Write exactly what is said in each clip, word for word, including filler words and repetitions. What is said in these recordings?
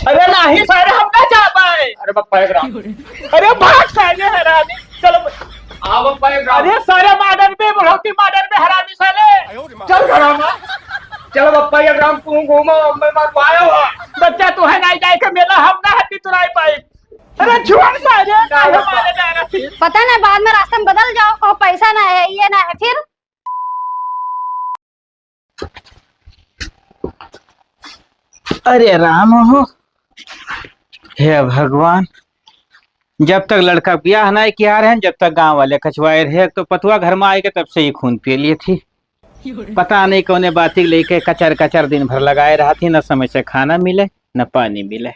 अरे नाही सारे, हम ना जा पाए। अरे बप्पा एक राम। अरे भाग सारे हरामी, चलो। हाँ बप्पा एक राम। अरे सारे मर्डर पे, बुढ़ौती मर्डर पे हरामी साले। चल घरा में। चलो बप्पा एक राम, तू घूमो, मैं मर पायो। बच्चा तू है नहीं जाए के मेला, हम ना हड्डी तुराई पाई। अरे छोड़ सारे, काहे मारे जा रहा थी? पता ना, बाद में रास्ता में बदल जाओ, कहो पैसा ना है, ये ना है, फिर अरे राम हो, हे भगवान, जब तक लड़का बियाह नाई किया रहे, जब तक गांव वाले कचवाए रहे, तो पतुआ घर में आए के तब से ही खून पिए लिए थी। पता नहीं कौने बाती लेके कचर कचर दिन भर लगाए रहा थी, न समय से खाना मिले, न पानी मिले।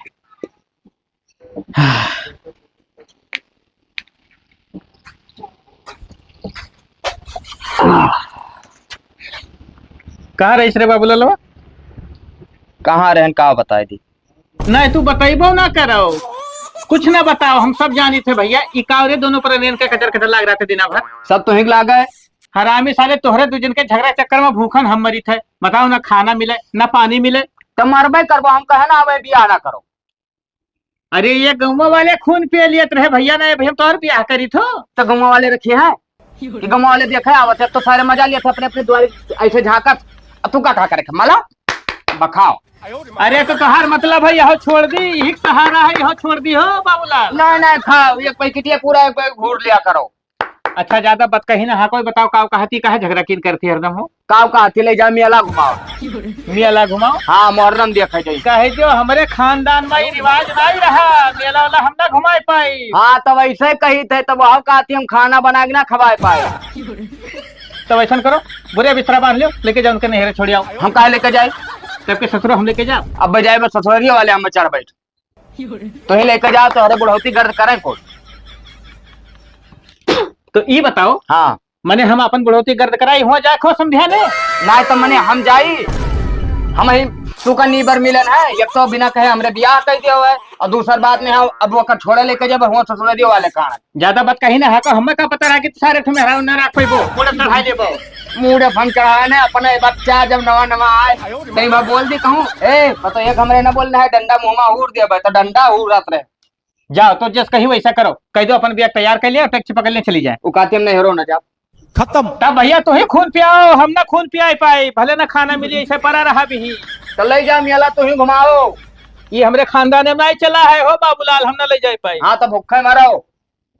कहाँ रहिस रे बाबू ललवा? कहाँ रहन, का बताए दी? नहीं, तू बतइबो ना करो, कुछ ना बताओ, हम सब जानी थे भैया। ई का रे, दोनों पर अनियन के कचर कचर लाग रहा थे दिना भर। सब तो हिंग लाग गए। हरामी साले, तोहरे दू जन के झगड़ा चक्कर में भूखन हम मरी थे। बताओ ना, खाना मिले ना पानी मिले। तो मरबे करबो, हम कहे ना, अब बियाह ना करो। अरे, ये गौवा वाले खून पिए लियत रहे भैया, ना, अभी हम तोहर बियाह करी थो। तो गौवा वाले रखे हैं, ये गौवा वाले देखे आवत है, तो सारे मजा लेत है अपने अपने द्वारे ऐसे झांकत। अब तू का, का करे, मला बखाओ। अरे, तो तोहार मतलब है यहो छोड़ दी, यही सहारा है, यहो छोड़ दी हो बाबूलाल। नहीं, नहीं, खाओ, एक पैकेट ये पूरा एक बैग घूर लिया करो। अच्छा, ज्यादा बतकही ना, हाँ, कोई बताओ, काव कहती, काहे झगड़ा किन करती हरदम हो? काव कहती, ले जा मेला घुमाओ। मेला घुमाओ? हाँ, मोहर्रम देखे जाई। कहे जो हमरे खानदान में ई रिवाज नहीं रहा, मेला वाला हम ना घुमाए पाई। हाँ, तब ऐसे कही थे, तब वह कहती हम खाना बना के ना खवाए पाए। तब ऐसा करो, बुरे बिस्तरा बांध लो, लेके जाओ उनके नहरे छोड़ आओ। हम काहे लेके जाए? तब के ससुरो हम लेके जाओ। अब बजाय में ससुरिया वाले हम चढ़ बैठ। तो ही लेके जाओ, तो हरे बुढ़ौती गर्द करें को। तो ई बताओ, हाँ। मने हम अपन बुढ़ौती गर्द कराई हुआ जाए खो समझा ने? ना तो मने हम जाई, हम ही तू का नीबर मिलन है, एक तो बिना कहे हमरे बियाह कर दिया हुआ है, और दूसर बात में हम अब वो का छोड़े लेके जब हुआ ससुर दियो वाले कारण। ज्यादा बात कही ना, हाँ, तो हमें का पता रहा कि सारे ठो मेहरारू ना रख पैबो, मुड़े चढ़ाई लेबो। मुड़े हम चढ़ाए ने अपने बच्चा जब नवा नवा आए, कहीं बार बोल दी कहूँ, "ए, मैं तो एक हमरे ना बोलना है, डंडा मुँह में हूर दिया भाई," तो डंडा हूरत रहे। जाओ, तो जस कही वैसा करो, कह दो अपन बैग तैयार कर लिया, टैक्सी पकड़ ले चली जाए। उ कहती हम नहीं रो ना जाओ। खत्म। तब भैया तू ही खून पियाओ, हम ना खून पियाई पाई, भले ना खाना मिली, ऐसे पड़ा रहा भी। तो ले जा मियाला, तू ही घुमाओ। ये हमरे खानदान में नहीं चला है हो बाबूलाल, हम ना ले जाए पाई। हाँ, तो भूखे मरो।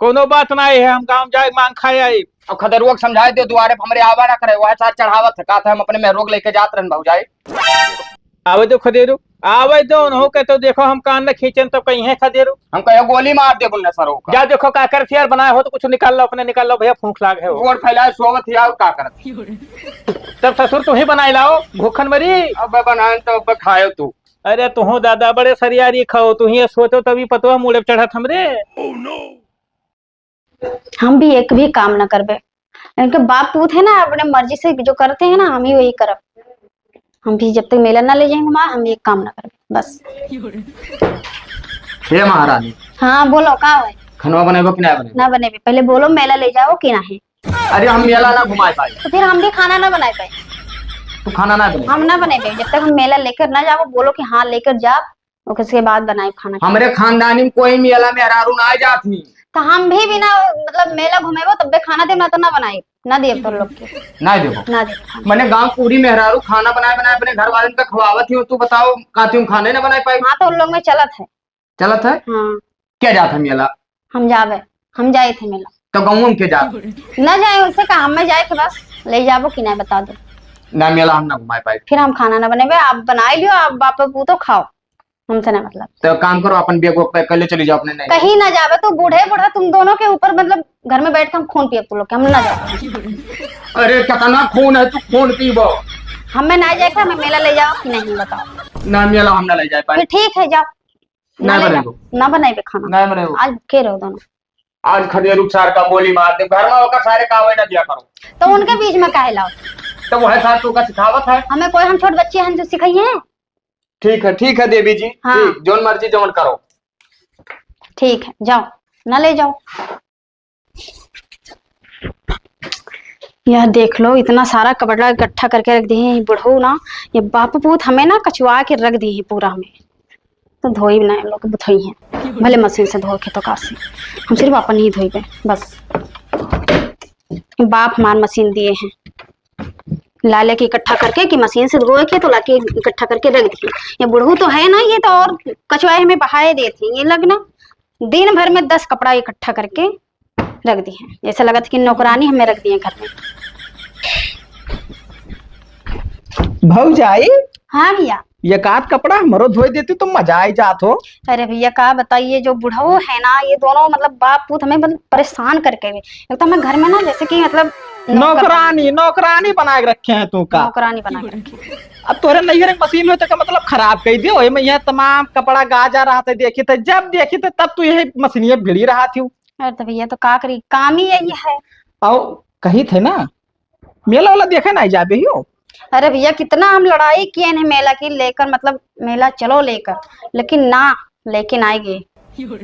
कोनो बात नहीं है, हम गाँव जाए मांग खाए आई। अब खदेरुआ के समझाए दे, दुआरे पर हमरे आवा ना करे, वह साथ चढ़ावत है, कहते हम अपने मेहरुआ के लेके जात रहन भौजाई। आवे दो खदेरू, आवे दो, उन्हों के तो देखो हम कान न खींचन तब कहीं है खदेरू। हम कहे गोली मार दे बुन्ने सरो का। जा देखो का करत यार, बनाए हो तो कुछ निकाल लो, अपने निकाल लो भैया, फूंक लाग है हो। गोड़ फैलाए सोवत ही और का करत। तब ससुर तू ही बनाए लाओ, भूखन मरी। अब बनाए तो अब खायो तू। अरे तू दादा बड़े सरियारी खाओ, तू ही सोचो तभी पतवा मुड़े चढ़त हमरे। हम भी एक भी काम ना करबे। इनके बाप पूत है ना, अपने मर्जी से जो करते हैं ना, हम ही वही करब। हम भी जब तक मेला ना ले जाएंगे माँ, हम एक काम ना करबे, बस। हे महारानी। हाँ, बोलो, का है? खनवा बनेबो कि ना बनेबो? ना बनेबे, पहले बोलो, मेला ले जाओ कि नहीं? अरे, हम मेला ना घुमाए पाए। तो फिर हम भी खाना ना बनाए पाए। तू खाना ना बने? हम ना बनेबे, जब तक हम मेला लेकर ना जाओ, बोलो कि हाँ, लेकर जाओ, ओकरे बाद बनाई खाना। हमरे खानदानी में कोई मेला मेहरारू ना जात ही। तो हम भी बिना, मतलब, मेला घुमेबो तब्बे खाना देब, ना तो ना बनाई, ना देब तोर लोग के। ना देबो? ना देब खाना। मने गांव पूरी मेहरारू खाना बनाए बनाए अपने घर वालन का खवावत ही हो, तू बताओ, का तुम खाने ना बनाए पाई? हाँ, तो उन लोग में चलत है। चलत है? हाँ। क्या जात है मेला? हम जावे, हम जाए थे मेला। तो गाँव में के जात? ना जाए, उनसे कहा, हम में जाए थे बस, ले जाबो कि नहीं बता दो। ना मेला हम ना घुमाए पाए। फिर हम खाना ना बनेबे, आप बनाए लियो, आप बाप पूतो खाओ। हमसे ना मतलब। तो काम करो, अपन बैग वैग पैक कर ले, चली जाओ अपने नहीं। कहीं ना जावे, तो बूढ़े बूढ़ा तुम दोनों के ऊपर, मतलब, घर में बैठ के हम खून पिए तुम लोग के, हम ना जाओ। अरे, कितना खून है, तू खून पीबो। हमें ना जाए, हमें मेला ले जाओ कि नहीं, बताओ। ना, मेला हम ना ले जाए पाए। फिर ठीक है, जाओ। ना ना ले बनेबो। जा, ना बनाइबे खाना। ना बनेबो। आज भूखे रहो दोनों। आज खदेरू सार का गोली मार दे, घर में होकर सारे कावे ना दिया करो। तो उनके बीच में काहे लाओ? तो वह सार तू का सिखावत है। हमें कोई, हम छोट बच्चे हैं जो सिखाइए हैं? ठीक है, ठीक है देवी जी, हाँ। ठीक, जौन मर्जी जौन करो। ठीक है, जाओ, ना ले जाओ। यह देख लो, इतना सारा कपड़ा इकट्ठा करके रख दिए हैं ये बुढ़ऊ ना। ये बापू पूत हमें ना कचवा के रख दिए हैं पूरा हमें। धोई ना, लोग धोई हैं, भले मशीन से धो के तो काशी, हम सिर्फ अपन ही धोइबे बस। बाप हमार मशीन दिए हैं, ला लेके इकट्ठा करके कि मशीन से धोए के तो लाके इकट्ठा करके रख दिए। ये बुढ़ऊ तो है ना, ये तो और कचवाए हमें बहाए देते हैं। ये लगना दिन भर में दस कपड़ा इकट्ठा करके रख दी हैं, ऐसा लगत कि नौकरानी हमें रख दिए घर में। भौजाई, हाँ भैया। एक आध कपड़ा हमरो धोए देती तो मजा आई जात हो। अरे भैया, का बताइए, जो बुढ़ऊ है ना, ये दोनों मतलब बाप पूत हमें मतलब परेशान करके भी, एक तो हमें घर में ना जैसे कि मतलब नौकर नौकरानी, नौकरानी बना के रखे हैं तू का? नौकरानी बना के रखे हैं। अब तोहरे नैहर एक मशीन होते का मतलब खराब कर दियो, एमे यह तमाम कपड़ा गाजा रहा था, देखी थे, जब देखी थे तब तू यही मशीनिया भिड़ी रहा थी। अरे तो भैया, तो का करी, काम ही यही है। आओ, कही थे ना, मेला वाला देखे ना जाबे हो। अरे भैया, कितना हम लड़ाई किए इन्हें मेला की लेकर, मतलब मेला चलो लेकर, लेकिन ना, लेकिन आए गए।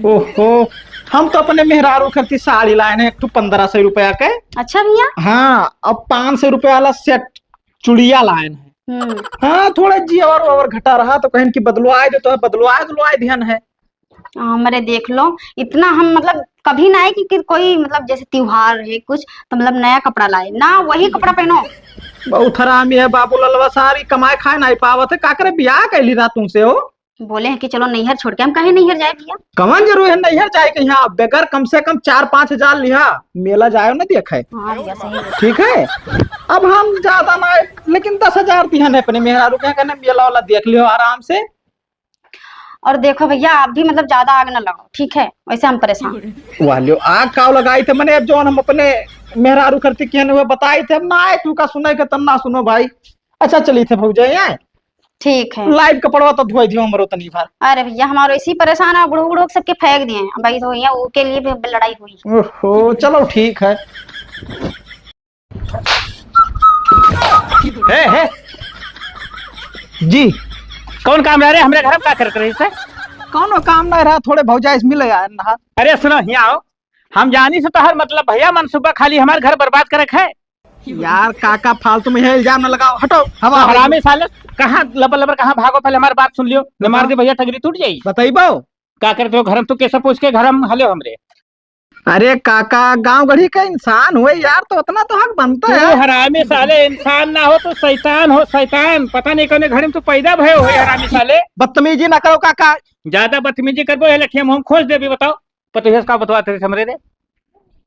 ओहो, हम तो अपने मेहरारू खातिर साड़ी लाए हैं एक ठो पन्द्रह सौ रुपया के। अच्छा भैया। हाँ, अब पाँच सौ रुपया वाला सेट चुड़िया लाए हैं। हम्म। हाँ, थोड़ा जेवर ओवर घटा रहा तो कहन कि बदलवाए दे, तो बदलवाए, बदलवाए दिहन है। हमरे देख लो, इतना हम मतलब कभी ना है कि, कि कोई मतलब जैसे त्योहार है कुछ तो मतलब नया कपड़ा लाए ना, वही कपड़ा पहनो। बहुत हरामी है बाबू ललवा, सारी कमाए खाए नहीं पावत है, का करे बियाह कैली रहा तुमसे हो? बोले हैं कि चलो नैहर छोड़ के, हम कहे नैहर जाए भैया? कवन जरूरी है नैहर जाए के, यहाँ बेगर कम से कम चार पाँच हजार लिहा, मेला जाए ना देखे। हाँ भैया, सही है। ठीक है, अब हम ज्यादा ना, लेकिन दस हजार दिहन है अपने मेहरारू के, कहने मेला वाला देख लियो आराम से। और देखो भैया, आप भी मतलब ज्यादा आग ना लगाओ, ठीक है? वैसे हम परेशान। वाह लियो, आग काव लगाई थे, मने अब जौन हम अपने मेहरारू करती किहन हुए बताई थे, अब ना आए तू का सुने के तब ना सुनो भाई। अच्छा चली थे भौजाई, आए? ठीक है। लाइव कपड़वा तो धोई दियो हमरो तनी भर। अरे भैया, हमारो इसी परेशान है, बुढ़ो बुढ़ो सबके फेंक दिए हैं। अब भाई धोइया, ओके लिए भी लड़ाई हुई। ओहो, चलो ठीक है। हे, हे। जी। कौन काम रहा रे? हमरे घर में का करत रही से? कौनो काम नहीं रहा, थोड़े भौजाई से मिले आए ना। अरे सुनो, हियाँ आओ। हम जानी से तोहर मतलब भैया मन सुबह खाली हमार घर बर्बाद करे के है। यार काका, फालतू में यह इल्जाम न लगाओ, हटो। हवा तो हरामी साले, कहाँ लबर लबर कहाँ भागो, पहले हमार बात सुन लियो। न मार दे भैया, टंगरी टूट जाई। बताइबो। का करते हो घर में? तू कैसे पूछ के घर में हले हो हमरे? अरे काका, गांव गढ़ी का इंसान हुए यार, तो उतना तो हक बनता तू है। हरामी साले, इंसान ना हो तो शैतान हो, शैतान। पता नहीं कौने घड़ी में तू पैदा भये हो, हरामी साले। बदतमीजी ना करो काका। ज्यादा बदतमीजी करबो, ये लठिया में हम खोज देबी, बताओ। पतोहिया से का बतवा तेरे से हमरे रे?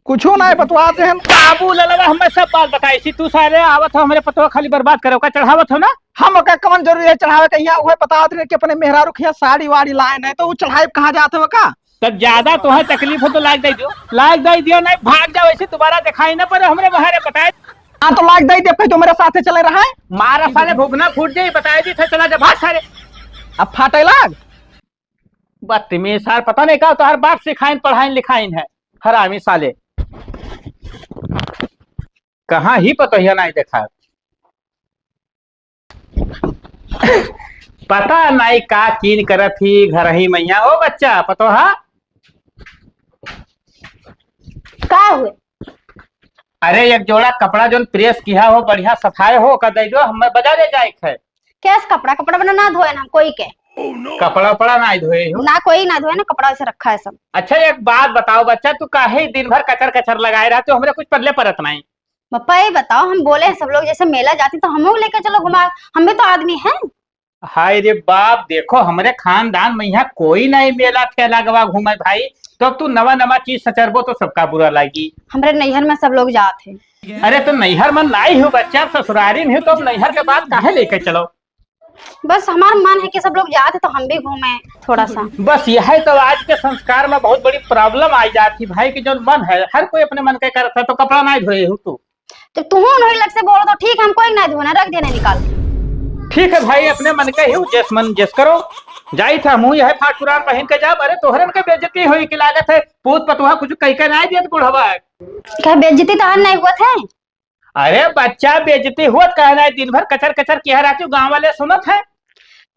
कुछो ना बतवाते हैं। बाबू ललवा हमें सब बात बताई सी, तू सारे आवत हो हमरे पतवा खाली बर्बाद करे, ओका चढ़ावत हो ना। हम ओका कवन जरूरी है चढ़ावे के, यहाँ उहे बतावत रहे कि अपने मेहरारू के यहाँ साड़ी वाड़ी लाए नहीं, तो वो चढ़ाई कहाँ जात हो का? तब ज्यादा तोहे तकलीफ हो तो लाग दे दियो, लाग दे दियो, नहीं भाग जाओ, ऐसे दोबारा दिखाई ना पड़े हमरे बाहर बताए। हाँ तो लाग दे दे, फिर तो मेरे साथे चले रहा है। मारा साले भुगना फूट जाई, बताए दी थे, चला जा भाग सारे। अब फाटे लाग। बदतमीज सार, पता नहीं का तोहर बाप सिखाइन पढ़ाइन लिखाइन है, हरामी साले। कहाँ ही पतोहिया नहीं देखा। पता नहीं का कीन करत ही घर ही मैया। ओ बच्चा, पतोहा। का हुए? अरे, एक जोड़ा कपड़ा जोन प्रेस किहा हो, बढ़िया सफाए हो, ओका दे दो, हमें बाजारे जाए के है। कैस कपड़ा, कपड़ा बना ना धोए ना हम कोई के। कपड़ा उपड़ा ना धोए हो? ना, कोई ना धोए ना, कपड़ा ऐसे रखा है सब। अच्छा, एक बात बताओ बच्चा, तू काहे दिन भर कचर कचर लगाए रहते हो, हमरे कुछ पल्ले परत नहीं। पप्पा, ये बताओ, हम बोले हैं सब लोग जैसे मेला जाती तो हमहू लेके चलो घुमा, हम भी तो आदमी हैं। हाय रे बाप, देखो हमरे खानदान में यहाँ कोई नहीं मेला ठेला गवा घूमे भाई, तो अब तू नवा नवा चीज सचरबो तो सबका बुरा लागी। हमरे नैहर में सब लोग जात हैं। अरे तो नैहर में नाई हो बच्चा, ससुरारी में हो, तो अब नैहर के बात काहे लेके चलो? बस हमार मन है कि सब लोग जात हैं तो हम भी घूमे थोड़ा सा। बस यह है तो आज के संस्कार में बहुत बड़ी प्रॉब्लम आई जाती भाई, कि जो मन है हर कोई अपने मन के करत है, तो कपड़ा नहीं धोए हो तू। जब तुहू उन्हीं लग से बोलो तो ठीक, हम कोई ना धोना, रख देना निकाल के। ठीक है भाई, अपने मन के ही जस मन जस करो। जाई था मुँह यह फाट पुरान पहन के जाब। अरे तोहरन के बेइज्जती होई की लागत है, पूत पतुहा कुछ कह के ना दियत बुढ़वा। कह बेइज्जती तहर नहीं हुआ थे? अरे बच्चा, बेइज्जती हुआ कह ना, दिन भर कचर कचर किया रहती, गाँव वाले सुनत है।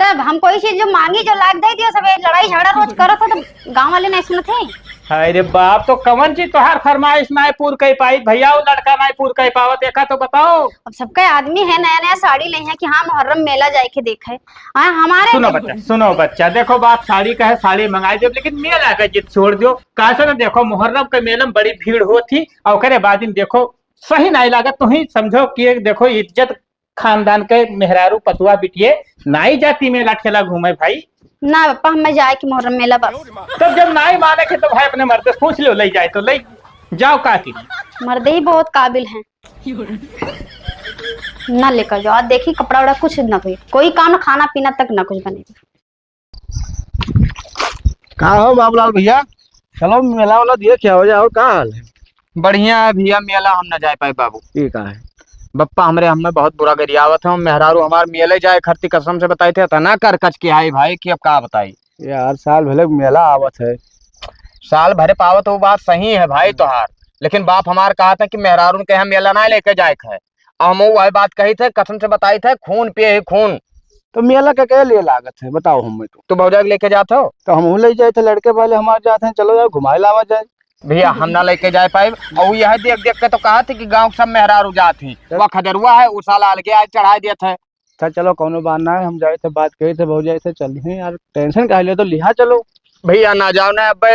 तब हम कोई चीज जो मांगी, जो लाग दे दियो, सब ये लड़ाई झगड़ा रोज करत हो, तो गाँव वाले नहीं सुनत है। अरे बाप, तो कवन चीज तोहार फरमाइश नाय पूर कर पाई भैया, वो लड़का नाय पूर कर पावत, एका तो बताओ। अब सबका आदमी है, नया नया साड़ी ले हैं कि हाँ, मुहर्रम मेला जाए के देखे। हाँ, हमारे सुनो बच्चा, सुनो बच्चा, देखो बाप, साड़ी का है, साड़ी मंगाई देब, लेकिन मेला का जिद छोड़ दियो। काहे से ना, देखो, मुहर्रम के मेला में बड़ी भीड़ होत ही, और ओकरे बाद में देखो, सही नाय लागत। तुही समझो कि एक देखो, इज्जत खानदान के मेहरारू पतुआ बिटिये नाई जाती मेला ठेला घूमे भाई। ना पापा, हमें जाए के मुहर्रम मेला बस। तब जब नाई माने के तो भाई अपने मर्द से पूछ लो, ले जाए तो ले जाओ, का की। मर्दे ही बहुत काबिल हैं। ना लेकर जाओ, आज देखी कपड़ा वपड़ा कुछ ना कोई, कोई काम ना, खाना पीना तक ना कुछ बने। का हो बाबूलाल भैया, चलो मेला वाला देख के आओ जाओ, का हाल है? बढ़िया है भैया, मेला हम ना जाए पाए बाबू। ये का है? बप्पा हमरे हमें बहुत बुरा गरियावत है, मेहरारू हमार मेले जाए खरती कसम से बताई थे, इतना करकच के आई भाई कि अब का बताई। यार, साल भले मेला आवत है। साल भरे पावत, वो बात सही है भाई तोहार, लेकिन बाप हमार कहा था कि मेहरारू के यहाँ मेला ना लेके जाए के है। अब हम वही बात कही थे, कसम से बताई थे, खून पिए ही खून। तो मेला के, के लिए लागत है, बताओ हमें तो। तो भौजाई के लेके जात हो? तो हमहू ले जाए थे, लड़के वाले हमारे जाते हैं, चलो यार घुमाए लावा जाए। भैया, हम ना लेके जाए पाए। और यह देख देख के तो कहा थे कि गाँव के सब मेहरारू जात ही, वह खदरुआ है, उ साला अलगे आज चढ़ाई देत है। अच्छा चलो, कौनो बात ना है, हम जाए थे, बात कही थे भौजाई से, चल ही यार, tension काहे ले तो लिहा चलो। भैया ना जाओ ना, अब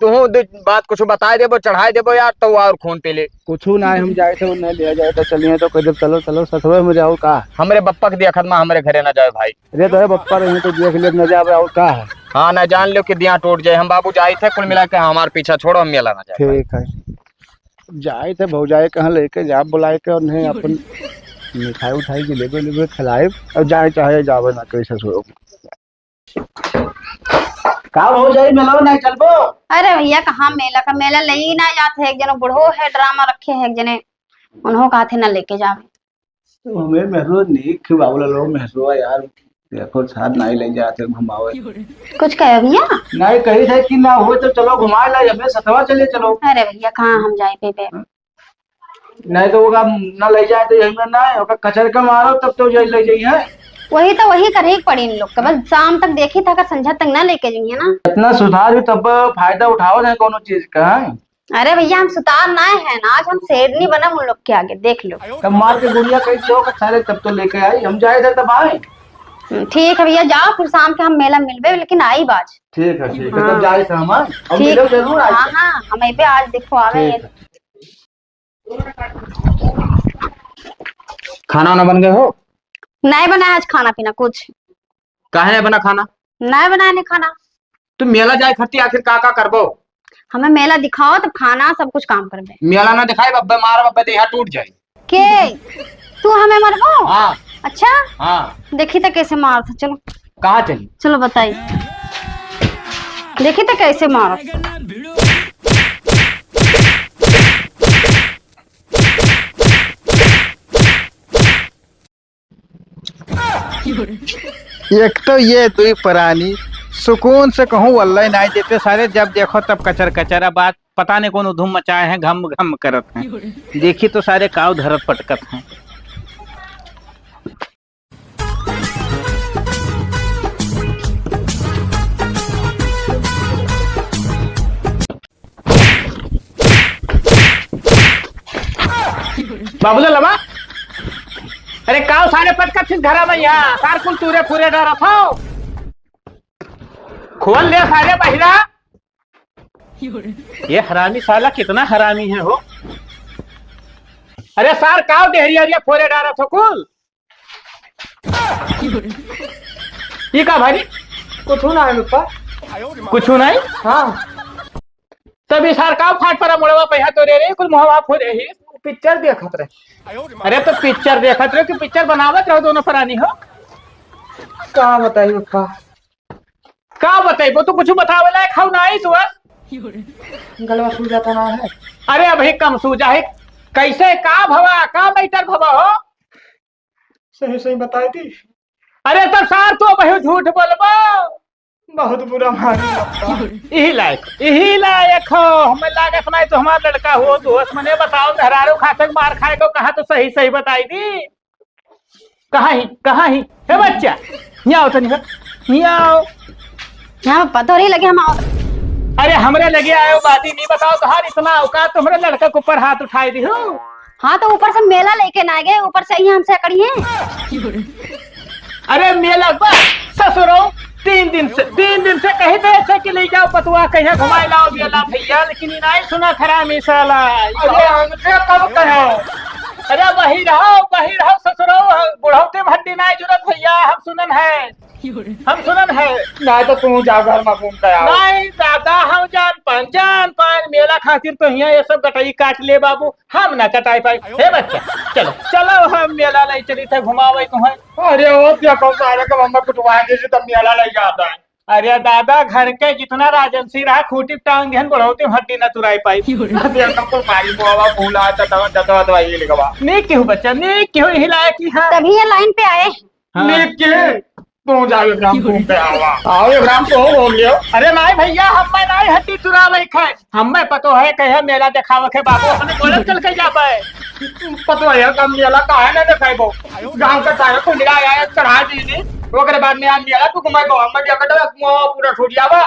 तू दे-, बात कुछ बताए देबो, चढ़ाए देबो यार, तो और खून पी ले। कुछ ना है, हम जाए थे, उन्हें लिहा जाए तो चलिए, तो कह दे चलो चलो, ससुरे में जाओ का। हमरे बप्पा के देखत मा हमरे घरे ना जाए भाई। अरे तो बप्पा रहे तो देख ले, न जावे और का है। हाँ, ना जान लो कि दिया टूट जाए। हम बाबू जाए थे, कुल मिला के हमार पीछा छोड़ो, हम मेला ना जाए। ठीक है, जाए थे भौजाई कहाँ लेके जा बुलाए के, उन्हें अपन मिठाई उठाई, जलेबी उलेबी खिलाए, और जाए चाहे जावे ना, कैसे सो। का भौजाई, मेला ना चलबो? अरे भैया, कहाँ मेला का, मेला ले ही ना जाते हैं, एक जने बूढ़ो है, ड्रामा रखे है एक जने, उन्हों कहा थे ना लेके जावे। तो हमें मेहरो नीक खिलावल लो, मेहरो यार, एको साथ नाई ले जाते घुमावे। कुछ कहे भैया? नाई कही थे कि ना हो तो चलो घुमा ला, हमें सतवा चले चलो। अरे भैया, कहाँ हम जाए पे, पे? हाँ? नहीं तो ओका ना ले जाए तो यही में ना है, ओका कचर के मारो तब तो यही ले जाइए। वही तो, वही करे के पड़ी इन लोग के, बस शाम तक देखी था, अगर संझा तक ना लेके जाइए ना। इतना सुधार भी तब फायदा उठावत है कोनो चीज का, हैं? अरे भैया, हम सुतार ना है ना, आज हम शेरनी बनम उन लोग के आगे, देख लो। तब मार के गुड़िया कह दियो कि सारे तब तो लेके आई, हम जाए थे तब आए। हम्म, ठीक है भैया, जाओ फिर शाम के हम मेला मिलबे, लेकिन आई बाज। ठीक है, ठीक है, हाँ। तब जाए थे हम, हाँ? और ठीक। मिलो जरूर आए। हाँ, हाँ, हम अइबे आज, देखो आवे ठीक हैं। है। खाना वाना बन गए हो? नहीं बना आज खाना पीना कुछ। काहे नहीं बना खाना? नहीं बनाए नहीं खाना। तू मेला जाए खरती आखिर का का करबो? हमें मेला दिखाओ, तब खाना सब कुछ काम करबे। मेला ना दिखाए, बब्बे मार, बब्बे देहा टूट जाए। के? तू हमें मरबो? हाँ। अच्छा? हाँ। देखी तो कैसे मारत है, चलो। कहाँ चली? चलो बताई। देखी तो कैसे मारत। एक तो ये दुई प्राणी सुकून से कहूँ वल्लय नाई देते सारे, जब देखो तब कचर कचर। अब बात पता नहीं कौन धूम मचाए हैं, घम घम करत हैं। देखी तो सारे काव धरत पटकत हैं। बाबूलाल बा, अरे काव सारे पटकत फिर घरा में यहाँ, सार कुल तूरे फूरे डरत हो। खोल ले सारे बहिरा। ये हरामी साला कितना हरामी है हो। अरे सार काव डेहरिया डेहरिया फोरे डारत हो कुल। ई का भाई? कुछ ना है पप्पा। कुछ नहीं? हाँ। तब ई सार काव फाट परा मुड़वा पहिया तो रे रे कुल मुहवा फोरे ही। पिक्चर देखत रहे। अरे तो पिक्चर देखत रहे कि पिक्चर बनावत रहो दोनों प्राणी हो? का बताई पप्पा? का बताइबो, तू कुछ बतावे लायक हौ नाई तू, बस। गलवा सूजा तो ना है। अरे अबही कम सूजा है, कैसे, का भवा, का मैटर भवा हो? सही सही बताई दी। अरे तब सार तू अबही झूठ बोलबो। बहुत बुरा मारी लगता। इही लायक, इही लायक हो, हमें लागत नाई तो हमार लड़का हो, दोस्त मने बताओ, मेहरारू खाते मार खाए को कहा तो सही सही बताई दी। कहाँ ही, कहाँ ही? हे बच्चा, हियाँ आओ तनी, हियाँ आओ। यहाँ पता नहीं लगे हम आओ। अरे हमरे लगे आयो बाती नहीं बताओ, तोहार इतना औकात, तुम्हरे लड़का के ऊपर हाथ उठाए दिहो। हाँ, तो ऊपर से मेला लेके ना गए, ऊपर से यहाँ हमसे अकड़िए। अरे मेला बा ससुरो, तीन दिन से, तीन दिन से कही थे ऐसे कि ले जाओ पतुआ, कहीं घुमाए लाओ मेला भैया, लेकिन ये नहीं सुना हरामी साला। अरे हमसे कब कहो? अरे वही रहो, वही रहो ससुरो, बुढ़ौती में हड्डी नहीं जुरत भैया, हम सुनन है। हम सुनन है। नहीं तो तू जाओ घर में घूम के आओ। नहीं दादा, हम जान पान, जान पान, मेला खातिर तो हियाँ ये सब गटई काट ले बाबू, हम ना कटाई पाई। हे बच्चा, चलो, चलो हम मेला नहीं चली थे घुमावे तुम्हें। अरे ओ देखो सारे के मम्मा कुटवा के से तब मेला ले जाता है। अरे दादा, घर के जितना राजंसी रहा, खूंटी टांग दिहन, बुढ़ौती में हड्डी ना तुराई पाई। अरे एकदम तो मारी मुआवा फूला, दतवा, दतवा, दतवा, ये लिखवा। नीक केहू बच्चा, नीक केहू हिलाए की हाँ। तभी ये लाइन पे आए। हाँ। नीक के, तू जाओ एक राम घूम के आवा। आओ एक राम तो घूम लियो। अरे नाई भैया, हम मैं नाई हड्डी तुरावे खाए। हमें पतो है कहे मेला देखावे के बाबू, अपने बोले चल के जाबे। पतो है कम मेला काहे ना देखाइबो? गांव का सारा कुंडा आया है, चढ़ा दीनी। ओकरे बाद में आ मेला तू घुमाइबो, हम जाकर तो मुंह पूरा छूट जावा।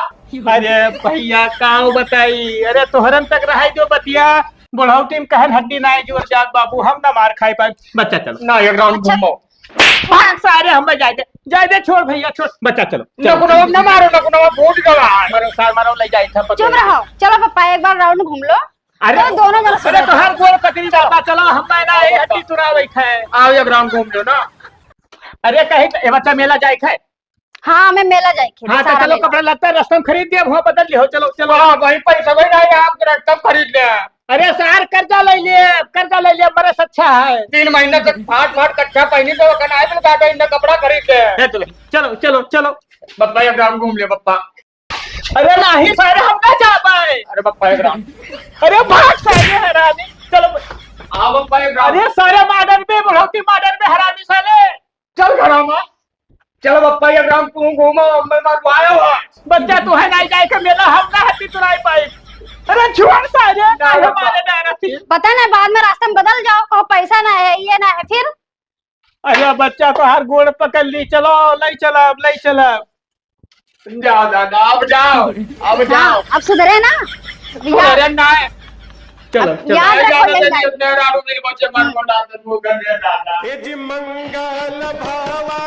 अरे भैया, काव बताई? अरे तोहरन तक रहाई जो बतिया, बुढ़ौती में कहन हड्डी नाई जोर जात बाबू, हम ना मार खाई पाए। बच्चा चलो। ना, एक राउंड अच्छा। घूमो। भाग सारे, हम जाए दे, जाए दे, छोड़ भैया, छोड़। बच्चा चलो, चलो। नकुनवा ना मारो, नकुनवा भूत गवा। मारो सार, मारो, ले जाए था, पकड़ चुप के। रहो। चलो पप्पा, एक बार राउंड घूम लो। अरे, तो दोनों जन अरे, सुधर तो हर जाओ। गोल पकड़ी जाता, चलो, हम ना, ना, ये हड्डी तुरावे है। आओ, एक राउंड घूम लो ना। अरे, कहीं तो, ए बच्चा, मेला जाए है। हाँ, हमें मेला जाए के, हाँ, तो सारा चलो, मेला। कपड़ा लत्ता रस्ता में खरीद दिया, वहाँ बदल लियो, चलो, चलो। हाँ, भाई, पैसा भाई ना है, आप रस्ता में खरीद ले। अरे सार, कर्जा ले लिए, कर्जा ले लिए, मरे से अच्छा है। तीन महीने तक फाट फाट कच्छा पहनी तो ओकर आए तो काटा इन्हें कपड़ा खरीद ले। ले चलो, चलो, चलो, चलो। पप्पा, एक राउंड घूम ले, पप्पा। अरे नहीं सारे, हम ना जा पाए। अरे पप्पा, एक राउंड। अरे भाग सारे हरामी, चलो। हाँ, पप्पा, एक राउंड। अरे सारे मॉडर्न में, बुढ़ौती मॉडर्न में हरामी साले। चल घरा में। चलो पप्पा, एक राउंड तू घूमो, मैं मरवायो है। बच्चा, तू है नहीं जाए के मेला, हम ना हड्डी तुराई पाई। अरे छोड़ सारे, ना, ना पप्पा। हमारे ना रखी। पता नहीं, बाद में रास्ते में बदल जाओ, कहो पैसा ना है, ये ना है, फिर। अरे बच्चा, तो हर गोड़ पकड़ ली, चलो, ले चलब, ले चलब। जाओ दादा, अब जाओ, अब हाँ, जाओ। अब सुधरे ना? अब यहाँ अरे ना। चलो, अब चलो। याद अरे रखो, जाओ ले दादा, जाओ। इतने रानू मेरे बच्चे मन को डाल दे, वो कर दे दादा। ए जी मंगल भवन